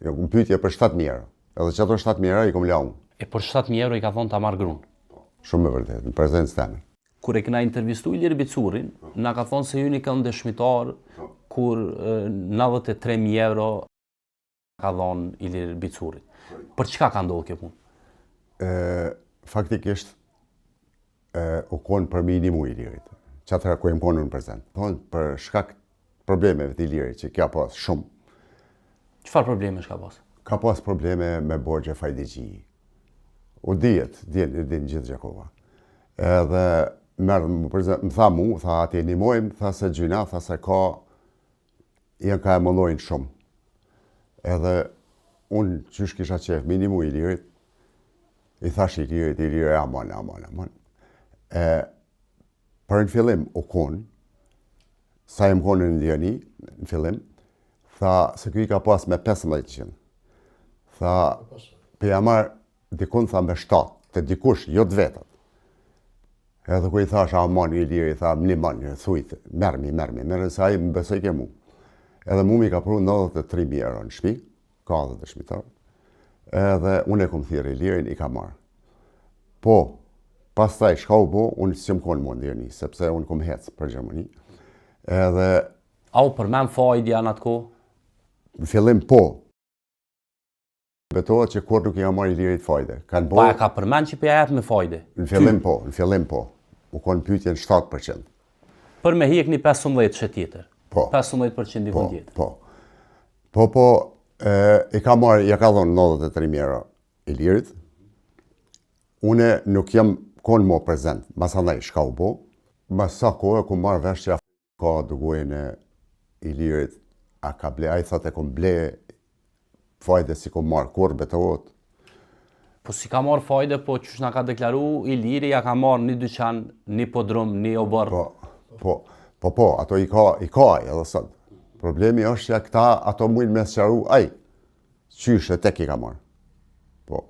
Jo, në pyetje për 7.000 euro. Edhe qato 7.000 euro i kom la unë. E për 7.000 euro i ka thonë ta marrë grun. Shumë e vërtetë, në prezencë teme. Kur e kena intervistu Ilir Bicurin, na ka thonë se ju jeni kanë dëshmitar kur 93.000 euro ka dhonë Ilir Bicurit. Për çka ka ndodhur kjo punë? E, faktikisht, e, u konë për me i nimu Ilirit. Qatëherë ku jem konë në prezent. Thonë për shkak problemeve të Ilirit, që ka pas shumë. Çfarë probleme ka pas? Ka pas probleme me borxhe fajdexhi. U dihet, dihet, e din gjithë Gjakova. Edhe merë, më, prezent, më tha mu, tha aty nimojmë, tha se gjyna, tha se ka, janë ka e mëllojnë shumë. Edhe unë qysh kisha qef, me i nimu Ilirit, i thash Ilirit, Iliri, aman, aman, aman. E, për në fillim u konë, sa jem konë në dijeni, në fillim, tha se ky i ka pas me 15%. Tha, pe ja marr dikun tha me 7, të dikush, jo të vetat. Edhe ku i thash, aman, Iliri, tha, më nimon, thujt, merrmi, merrmi, merrmi, se ai më besojke mu. Edhe mu mi ka pru 93.000 euro në shpi, ka dhe dëshmitar. Edhe unë e kom thirrë Ilirin, i ka marrë. Po, pastaj, shka u bo, unë s'jom konë mo n'dijeni, sepse unë kom hecë për Gjermani. Edhe... A u përmen fajdja në atë kohë? Në fillim po. Betohet që kurrë nuk i ka marrë Ilirit fajde. Kanë bo... Pa e ka përmen që po ja jep me fajde? Në fillim po, në fillim po. U konë pyetje në 7%. Për me hjek një 15 që tjetër? Po. 15% dikun po, tjetër? Po, po. Po, e, i ka marrë, ja ka dhonë 93.000 euro Ilirit. Une nuk jam konë mo prezent, masanej shka u bo. Mas sa kohë ku marrë vesh që ka dugojën e Ilirit, a ka ble, ai thotë e kom ble, fajde s'i kom marrë kurrë, betohet. Po s'i ka marrë fajde, po qysh na ka deklaru, Iliri ja ka marrë një dyqan, një podrum, një oborr. Po, po, po, po, ato i ka, i ka ai edhe sot. Problemi është që këta ato mujnë me sqaru ai, qysh e tek i ka marrë. Po,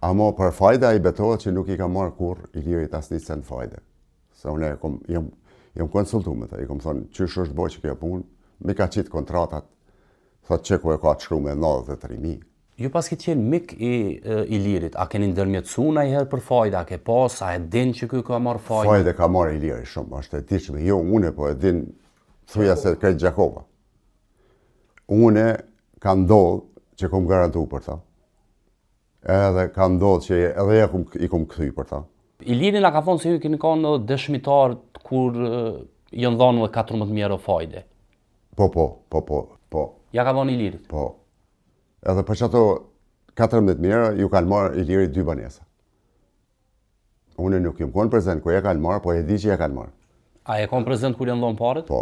amo për fajde ai betohet që nuk i ka marrë kurrë Ilirit asnjë cent fajde. Se unë e kom, jam, jam konsultu me ta, i kom thonë, qysh është bo që kjo punë, mi ka qitë kontratat, thotë që ku e ka të shkru me 93.000. Ju paskit qenë mik i Ilirit, a keni ndërmjetësu najherë për fajde, a ke pas, a e din që ky ka marrë fajde? Fajde ka marrë Iliri shumë, është e ditshme, jo une, po e din, thuja se krejt Gjakova. Une ka ndodhë që kom garantu për ta. Edhe ka ndodhë që edhe ja kum, i kom kthy për ta. Iliri na ka thonë se ju keni kanë edhe dëshmitar kur janë dhënë edhe 14.000 euro fajde. Po, po, po, po, po. Ja ka dhënë Ilirit? Po. Edhe për qato 14.000 euro, ju kanë marrë Ilirit dy banesa. Unë nuk jam konë prezent kur ja kanë marrë, po e di që ja kanë marrë. A je konë prezent kur janë dhonë paret? Po,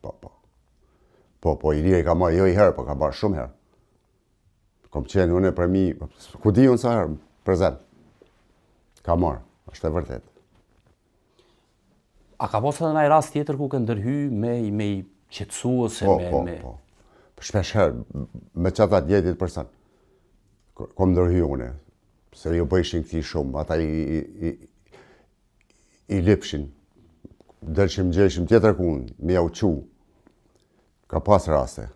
po, po. Po, po, Iliri ka marrë, jo i herë, po ka marrë shumë herë. Kom qenë unë për mi, ku di unë sa herë, prezent. Ka marrë, është e vërtetë. A ka pasur edhe ndonjë rast tjetër ku ke ndërhy me me i qetësu ose po, me po, me po. Shpesh herë me qata të njëjtit person. Kom ndërhy une, se ju bëjshin këtij shumë, ata i, i, i, i lipshin, delshim gjejshim tjetër kun, me jau çu. Ka pas raste.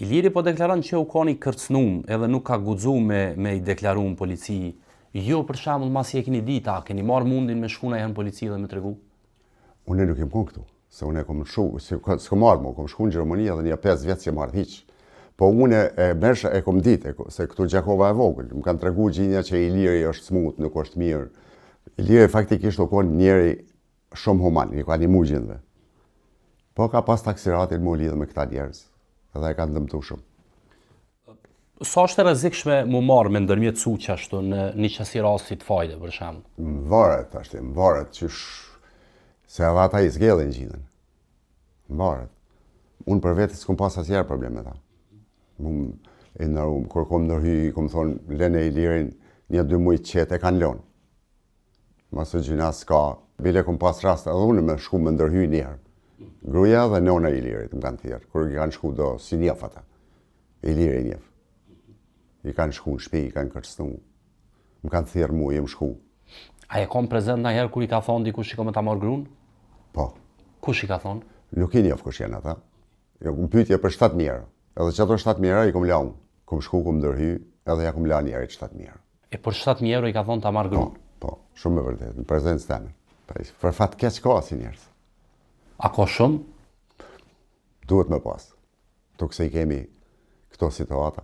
Iliri po deklaron që u kon i kërcënum edhe nuk ka guxu me me i deklaru në polici. Ju për shembull masi e keni ditë, a keni marrë mundin me shku najherë në polici dhe me tregu? Unë nuk jam kon këtu, se unë e kom shku, se s'kom ardhë mo, kom shku në Gjermani edhe një 5 vjet s'jam ardhë hiç. Po unë e mersha e kom ditë, se këtu Gjakova e vogël, më kanë tregu gjinja që Iliri është smut, nuk është mirë. Iliri faktikisht u kon njeri shumë human, i ka nimu gjindve. Po ka pas taksiratin mu lidhë me këta njerëz, dhe e kanë dëmtu shumë. Sa është e rrezikshme mu marrë me ndërmjetësu qashtu në një qasi rasti të fajde, për shembull? Më varet, ashtë, më varet, qysh, se edhe ata i zgjedhin gjindën. Më varet. Unë për vete s'kom pas asnjëherë problem me ta. Mu e nderu, kur kom ndërhy, kom thonë, lene Ilirin, një dy muj qetë e kanë lonë. Mase gjyna s'ka, bile kom pas rast edhe unë me shku me ndërhy njëherë. Gruja dhe nona e Ilirit më kanë thirrë, kur i kanë shku do, s'i njef ata. Iliri i njef. I kanë shku në shpi, i kanë kërcnu. Më kanë thirrë mu, jem shku. A je kon prezent najherë kur i ka thonë dikush që ka me ta marrë grun? Po. Kush i ka thonë? Nuk i njef kush janë ata. Jo, në pyetje për 7.000 euro. Edhe qato 7.000 euro i kom la unë. Kum shku, kum ndërhy, edhe ja kum la njerit 7.000 euro. E për 7.000 euro i ka thonë ta marrë grunë? Po, po, shumë e vërtetë, në prezencë teme. Po, për fat keq ka si njerëz. A ka shumë? Duhet me pas. Tuk se i kemi këto situata.